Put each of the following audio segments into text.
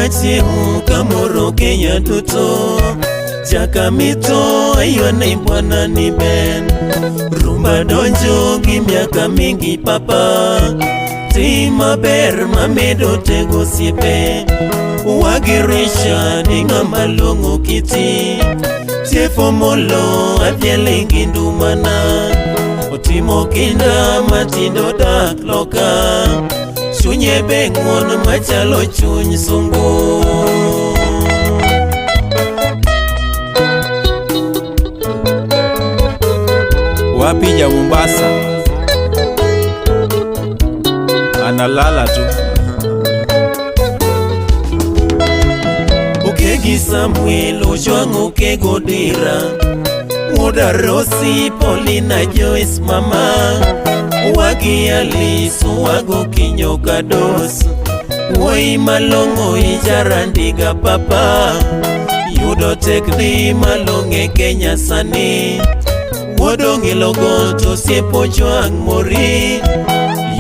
chiew kamoro Kenya duto Chakamito ayone bwana ni ben Rumba donjo gi miaka mingi papa Tim maber mamedo tego osiepe Wagirisha ni ng'ama long'o kiti Tiefo molo adhiele gi ndumana Otimo kinda matindo dak loka Chunye be ng'won machalo chuny sungu. Wapi ja Mombasa? Analala tu. Okegi Samuel Ojwang' Okego Dira Wuoda Rosi Paulina Joyce Mama Wagi Alice Wago Kinyo Kados Wuoyi malong'o ijarandiga papa Yudo tekni malong'e Kenya sani Wuod Ong'ilogo to osiep Ojwang' mori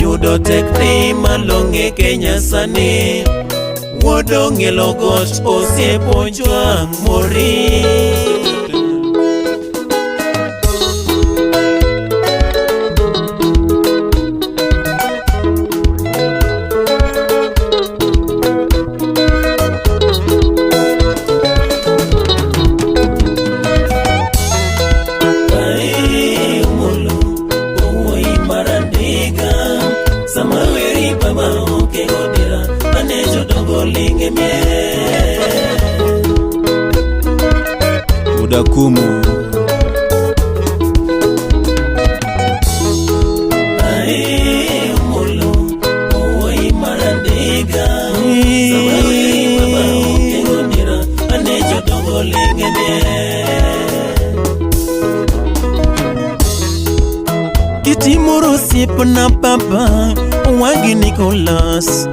Yudo tekni malong'e Kenya sani Wuod Ong'elo got osiep Ojwang' mori. Kae Omolo, owuoyi marandiga Sama weri baba okego dira Ane jodongo ling' e mier. Udakumu. Ae Omolo, owuoyi marandiga Sama weri baba okego dira Ane jodongo ling' e mier. Kitimoro osiepna papa Wagi Nicholas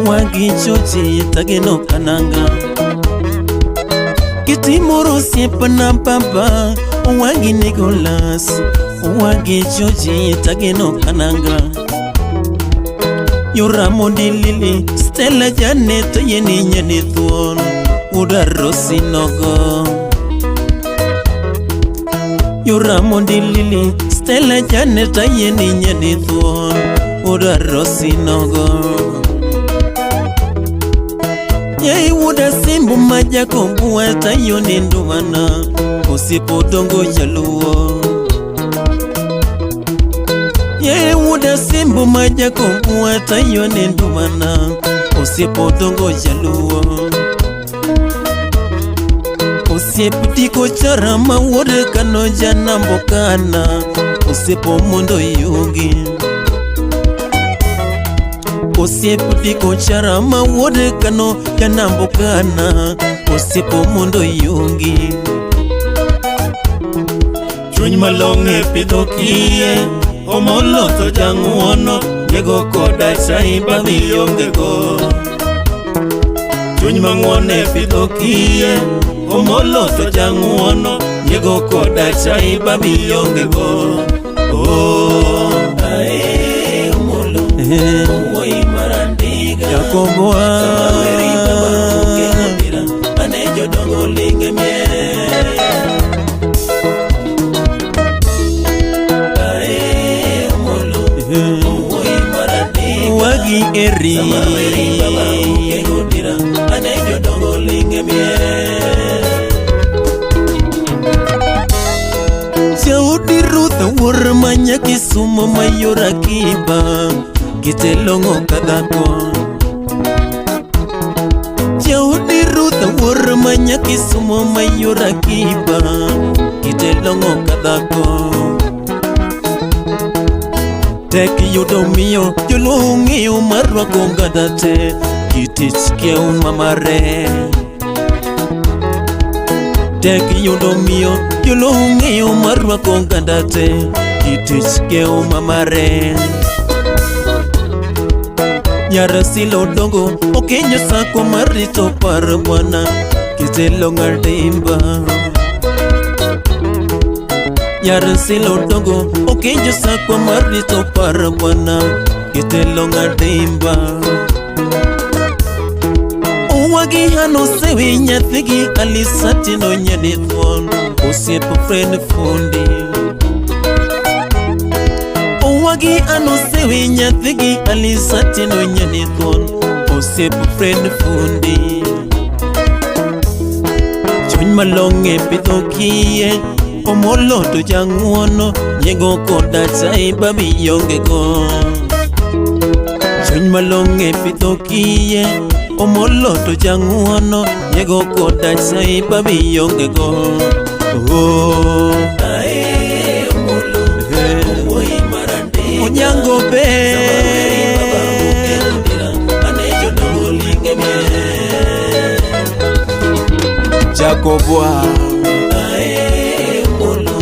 Wagi Chochi Tageno Kananga Kitimoro osiepna papa Wagi Nicholas Wagi Chochi Tageno Kananga Yoramondi Lili Stella Janet Yeni Nyeni Thuon Uda Rosinogo Yoramondi Lili Stella Janet Yeni Nyeni Thuon Uda Rosinogo Yei wuoda Simbo ma Jakombua tayo ni ndumana Osiepo dongo jaluo Yei wuoda Simbo ma Jakombua tayo ni ndumana Osiepo dongo jaluo Osiep diko chara ma wuod kano janambo kana Osiepo mondo yugi Osiep diko chara ma wuod kano janambo kana Osiepo mondo yugi Chuny malong'e pidho kiye Omolo to jang'uono Jego koda chai badhi onge go Chuny mang'won e pidho kiye Omolo to jang'uono Jego koda chai babi onge go Oh, ae Omolo, owuoyi marandiga Jakomboa. Sama weri baba okego dira Ane jodongo ling' e mier Ae Omolo, owuoyi marandiga Wagi eri. Sama weri baba okego dira Ane jodongo ling' e mier. Jaodi Ruth wuor manya Kisumo mayora Akiba Kitelong'o ka dhako Jaodi Ruth wuor manya Kisumo mayora Akiba Kitelong'o ka dhako Tek yudo miyo joluo ng'eyo mar rwako oganda te Gitich kiew mamare Tek yudo miyo joluo ng'eyo mar rwako oganda te Gitich kiew mamare Nyarasilo dongo okenyo sako mar rito par bwana Kitelo ng'adimba Nyarasilo dongo okenyo sako mar rito par bwana Kitelo ng'adimba. Owagi hanosewi nyathigi alisatino nyadi thuon osiep Fred Fundi. Owagi anosewi nyathigi alisatino nyadi thuon osiep Fred Fundi. Chuny malong'e pidho kiye Omolo to jang'uono nyiego koda chai babi ionge go. Chuny malong'e pidho kiye Omolo to jang'uono nyiego koda chai babi ionge go. Oh. Ae Omolo, wuoyi marandika. Onyango be Sama weri baba okelo dira, ane jodongo ling' e mier. Jacobwa Ae Omolo,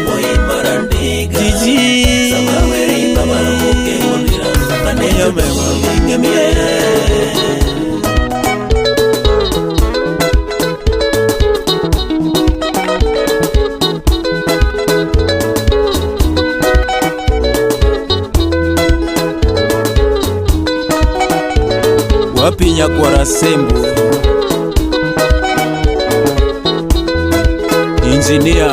wuoyi marandika. Jiji Sama weri baba okelo dira, ane jodongo ling' e mier. Wapi nyakwara Sembo Injinia.